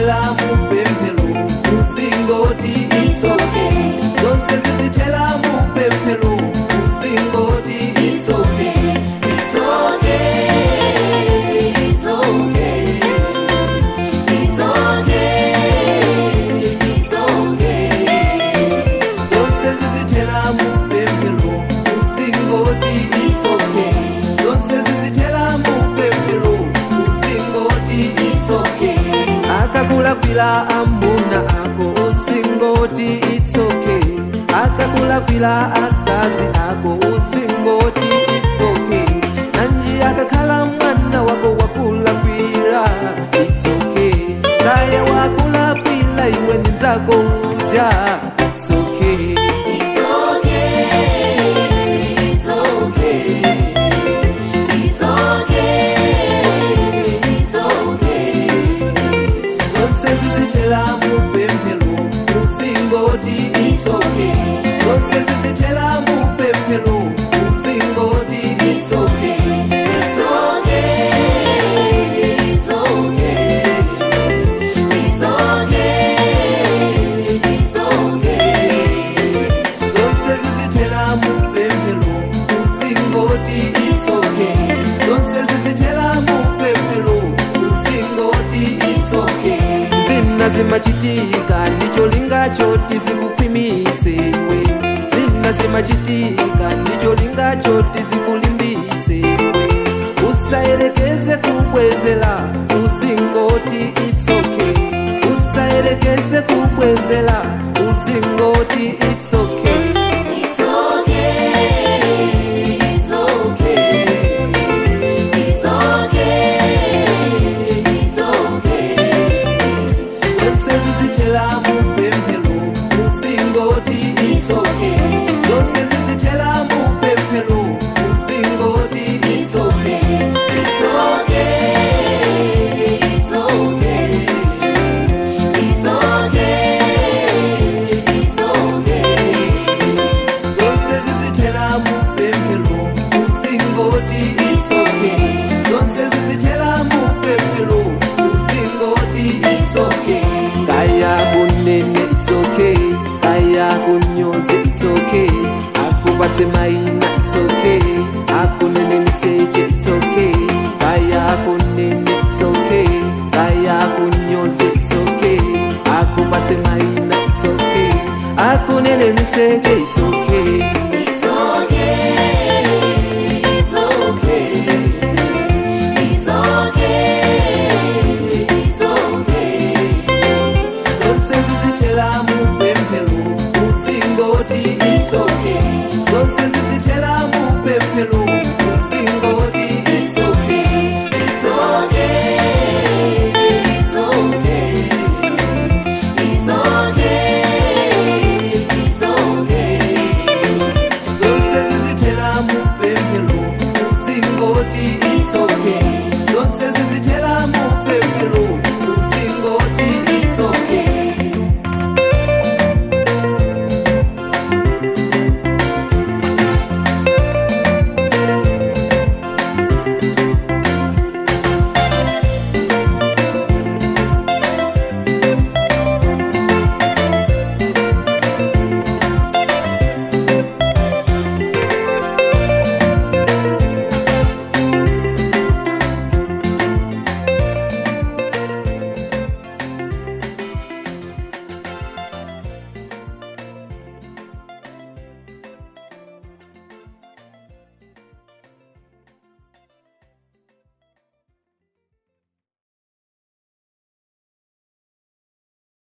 zizithela mupemphero, uzingoti it's okay. Zonse zizithela mupemphero, uzingoti it's okay. It's okay, it's okay, it's okay, it's okay. Zonse zizithela mupemphero, uzingoti it's okay. Zonse zizithela mupemphero, uzingoti it's okay. Akakulakwila amuna ako, uzingoti it's okay. Akakulakwila akazi ako, uzingoti it's okay. Nanji akakhala mwana wako wakulakwila, it's okay. Kaya wakulakwila iwe ni mzako uja, it's okay. It's okay, it's okay, it's okay, it's okay. Zonse zizithela mupemphero, uzingoti it's okay. Zonse zizithela mupemphero, uzingoti it's okay. It's okay, it's okay, it's okay, it's okay. Zonse zizithela mupemphero, uzingoti it's okay. Zonse zizithela mupemphero, uzingoti it's okay. Zina zimachitika ndicholinga choti zikukhwimitse iwe. Zina zimachitika ndicholinga choti zikulimbitse iwe. Usayerekeze kubwezela, uzingoti it's okay. Usayerekeze kubwezela, uzingoti it's okay. It's okay, it's okay, it's okay, it's okay. Zonse zizithela mupemphero, uzingoti it's okay. Zonse zizithela mupemphero, uzingoti it's okay. It's okay, it's okay, it's okay, it's okay. Zonse zizithela mupemphero, uzingoti it's okay. Zonse zizithela mupemphero, uzingoti it's okay. Kaya kunene, it's okay. Kaya kunyoze, it's okay. Akupatse maina, it's okay. Akunene miseche, it's okay. Kaya kunene, it's okay. Kaya kunyoze, it's okay. Akupatse maina, it's okay. Akunene miseche, it's okay.